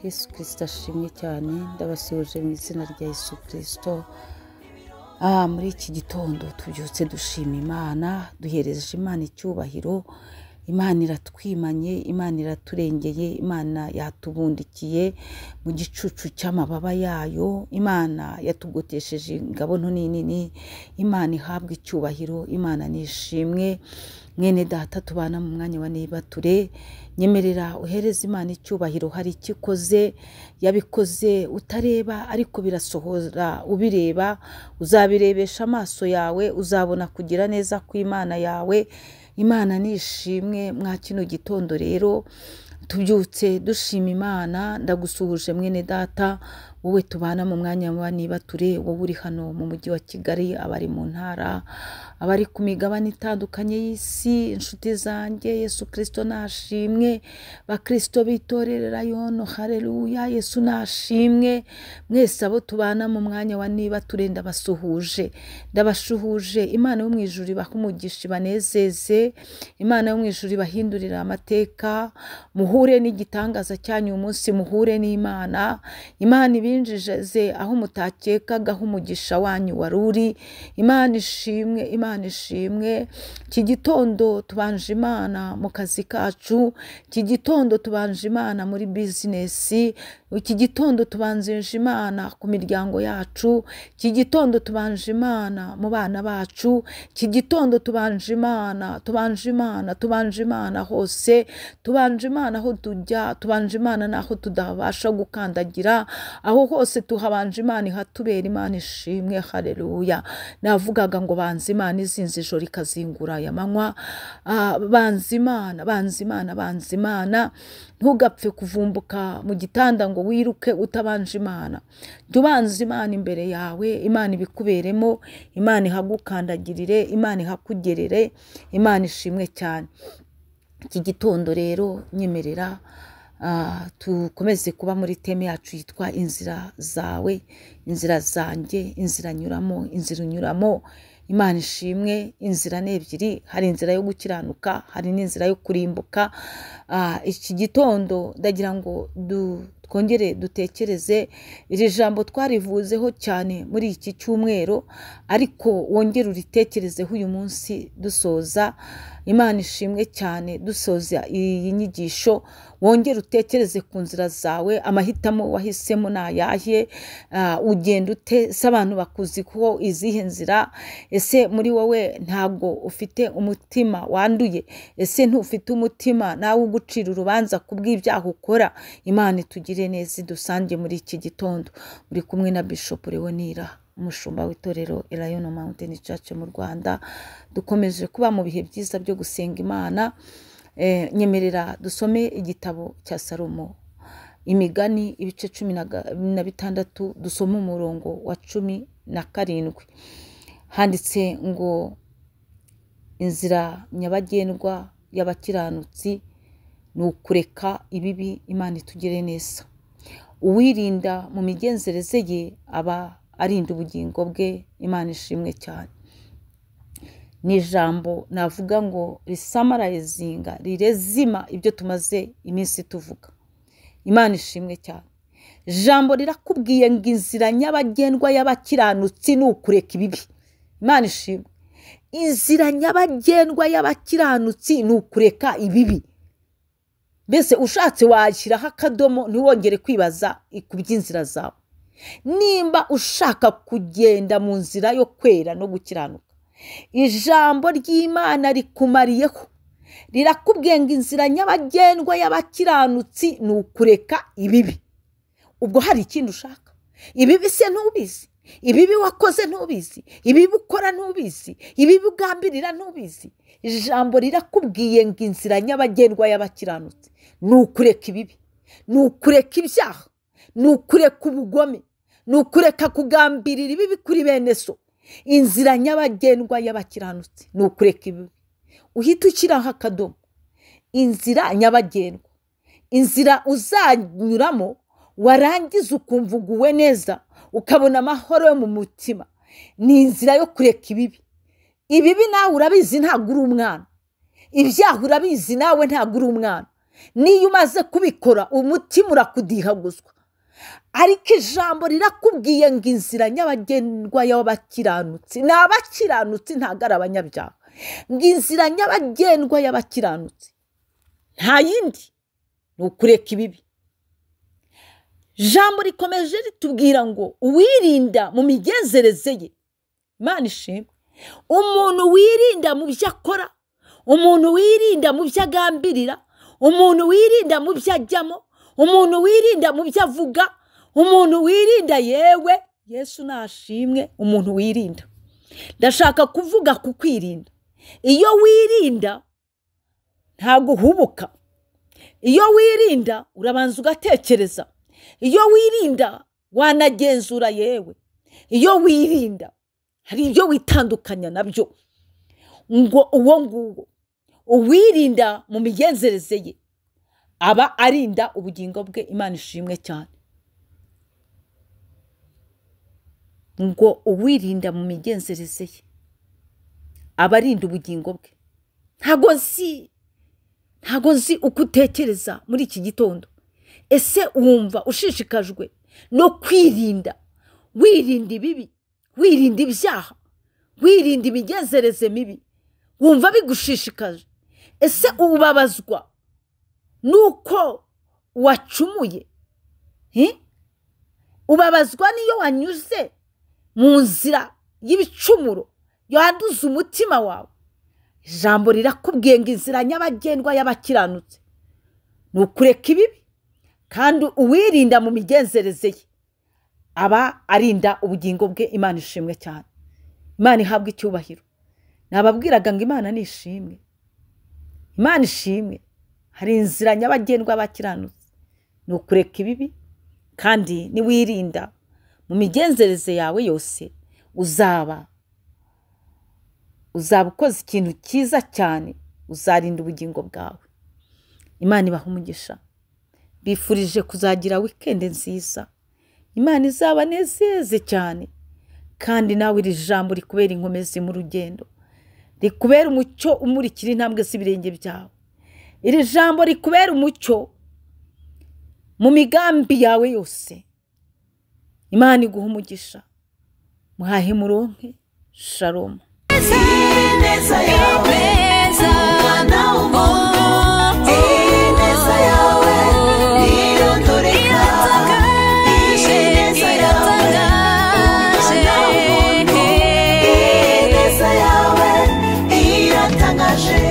Yesu Kirisito ashimwe cyane. Ndabasuhuje mu izina rya Yesu Kirisito. Muri iki gitondo tubyutse dushima Imana, duhereje Imana icyubahiro. Imana iratwimanye, Imana iraturengeye, Imana yatubundikiye mu gicucu cy'amababa yayo, Imana yatugotesheje ingabo nto n'inini. Imana ihabwa icyubahiro, Imana nishimwe. Mwene data tubana mu mwanya wa nibature, nyemerera uhereze Imana icyubahiro. Hari icyo ikoze, yabikoze utareba ariko birasohora ubireba, uzabirebesha amaso yawe, uzabona kugira neza kw'Imana yawe. Imana nishimwe. Mwa kino gitondo rero tubyutse dushima Imana. Ndagusuhuje mwene data, wowe tubana mu mwanya wa nibature, wowe uri hano mu mujyi wa Kigali, abari mu ntara, abari ku migabane itandukanye y'isi, inshuti zanjye, Yesu Kristo nashimwe. Bakristo bitorerera yono, haleluya, Yesu nashimwe. Mwese abo tubana mu mwanya wa nibature ndabasuhuje, ndabashuhuje. Imana yo mu ijuru ibahe umugisha, ibanezeze. Imana yo mu ijuru ibahindurire amateka, muhure n'igitangaza cyanyu umunsi, muhure n'Imana. Imana ibinjize aho mutakekaga, aho umugisha wanyu wari uri. Imana ishimwe, Imana ishimwe. Iki gitondo tubanje Imana mu kazi kacu, iki gitondo tubanje Imana muri bizinesi, iki gitondo tubanjije Imana ku miryango yacu, iki gitondo tubanje Imana mu bana bacu, iki gitondo tubanje Imana, tubanje Imana, tubanje Imana hose, tubanje Imana aho tujya, tubanje Imana n'aho tudabasha gukandagira, aho hose tuhabanje Imana, ihatubera. Imana ishimwe, haleluya. Navugaga ngo banze Imana izinze ijoro ikazingura aya manywa. Banze Imana, banze Imana, banze Imana. Ntugapfe kuvumbuka mu gitanda ngo wiruke utabanje Imana. Jya ubanza Imana imbere yawe, Imana ibikuberemo, Imana ihagukandagirire, Imana ihakugerere. Imana ishimwe cyane. Iki gitondo rero nyemerera tukomeze kuba muri teme yacu yitwa inzira zawe, inzira zanjye, inzira nyuramo, inzira unyuramo. Imana ishimwe. Inzira ni ebyiri, hari inzira yo gukiranuka, hari n'inzira yo kurimbuka. Iki gitondo ndagira ngo twongere dutekereze iri jambo twarivuzeho cyane muri iki cyumweru, ariko wongere uritekerezeho uyu munsi dusoza. Imana ishimwe cyane. Dusoza iyi nyigisho, wongere utekereze ku nzira zawe, amahitamo wahisemo ni ayahe, ugenda ute, se abantu bakuzi ko izihe nzira, ese muri wowe ntabwo ufite umutima wanduye, ese ntufite umutima nawe ugucira urubanza kubw'ibyaha ukora. Imana itugire neza, idusange muri iki gitondo. Uri kumwe na Bishop Leonira, umushumba w'itorero Elayono Mountain Church mu Rwanda. Dukomeje kuba mu bihe byiza byo gusenga Imana. Nyemerera dusome igitabo cya Salomo, Imigani ibice 16, dusome umurongo wa 17. Handitse ngo inzira nyabagendwa y'abakiranutsi ni ukureka ibibi. Imana itugire neza. Uwirinda mu migenzereze ye aba arinda ubugingo bwe. Imana ishimwe cyane. Ni ijambo navuga ngo risamarayizinga, rirezima ibyo tumaze iminsi tuvuga. Imana ishimwe cyane. Ijambo rirakubwiye ngo inzira nyabagendwa y'abakiranutsi ni ukureka ibibi. Imana ishimwe. Inzira nyabagendwa y'abakiranutsi ni ukureka ibibi. Mbese ushatse washyiraho akadomo, ntiwongere kwibaza ku by'inzira zawe. Nimba ushaka kugenda mu nzira yo kwera no gukiranuka, ijambo ry'Imana rikumariyeho, rirakubwiye ngo inzira nyabagendwa y'abakiranutsi ni ukureka ibibi. Ubwo hari ikindi ushaka? Ibibi se ntubizi, ibibi wakoze ntubizi, ibibi ukora ntubizi, ibibi ugambirira ntubizi. Ijambo rirakubwiye ngo inzira nyabagendwa y'abakiranutsi ni ukureka ibibi, ni ukureka ibyaha, ni ukureka ubugome, ni ukureka kugambirira ibibi kuri bene so. Inzira nyabagendwa y'abakiranutsi ni ukureka ibibi. Uhita ushyiraho akadomo. Inzira nyabagendwa, inzira uzanyuramo warangiza ukumva uguwe neza, ukabona amahoro yo mu mutima, ni inzira yo kureka ibibi. Ibibi nawe urabizi, ntabwo uri umwana. Ibyaha urabizi, nawe ntabwo uri umwana. Niyo umaze kubikora umutima urakudihaguzwa. Ariko ijambo rirakubwiye ngo inzira nyabagendwa y'abakiranutsi, ni abakiranutsi ntabwo ari abanyabyaha, ngo inzira nyabagendwa y'abakiranutsi nta yindi ni ukureka ibibi. Ijambo rikomeje ritubwira ngo uwirinda mu migenzereze ye, Imana ishimwe, umuntu wirinda mu byo akora, umuntu wirinda mu byo agambirira, umuntu wirinda mu byo ajyamo, umuntu wirinda mu byo avuga, umuntu wirinda, yewe Yesu nashimwe, umuntu wirinda. Ndashaka kuvuga ku kwirinda. Iyo wirinda ntabwo uhubuka. Iyo wirinda urabanza ugatekereza. Iyo wirinda wanagenzura, yewe. Iyo wirinda hari ibyo witandukanya nabyo. Ngo uwo nguwo uwirinda mu migenzereze ye aba arinda ubugingo bwe. Imana ishimwe cyane. Ngo uwirinda mu migenzereze ye aba arinda ubugingo bwe. Ntago nzi uko utekereza muri iki gitondo. Ese wumva ushishikajwe no kwirinda, wirinda ibibi, wirinda ibyaha, wirinda imigenzereze mibi, wumva bigushishikaje? Ese ubabazwa nuko wacumuye? Ubabazwa niyo wanyuze mu nzira y'ibicumuro yanduza umutima wawe? Ijambo rirakubwiye ngo inzira nyabagendwa y'abakiranutsi ni ukureka ibibi, kandi uwirinda mu migenzereze ye aba arinda ubugingo bwe. Imana ishimwe cyane. Imana ihabwe icyubahiro. Nababwiraga ngo Imana ni ishimwe, Imana ishimwe. Hari inzira nyabagendwa y'abakiranutsi ni ukureka ibibi, kandi niwirinda mu migenzereze yawe yose uzaba ukoze ikintu cyiza cyane, uzarinda ubugingo bwawe. Imana ibaha umugisha. Bifurije kuzagira wikendi nziza. Imana izabanezeze cyane, kandi nawe iri jambo rikubera inkomezi mu rugendo, rikubera umucyo umurikira intambwe z'ibirenge byawe. Iri jambo rikubera umucyo mu migambi yawe yose. Imana iguha umugisha. Muhahe muronke. Shalom. Ineza yawe.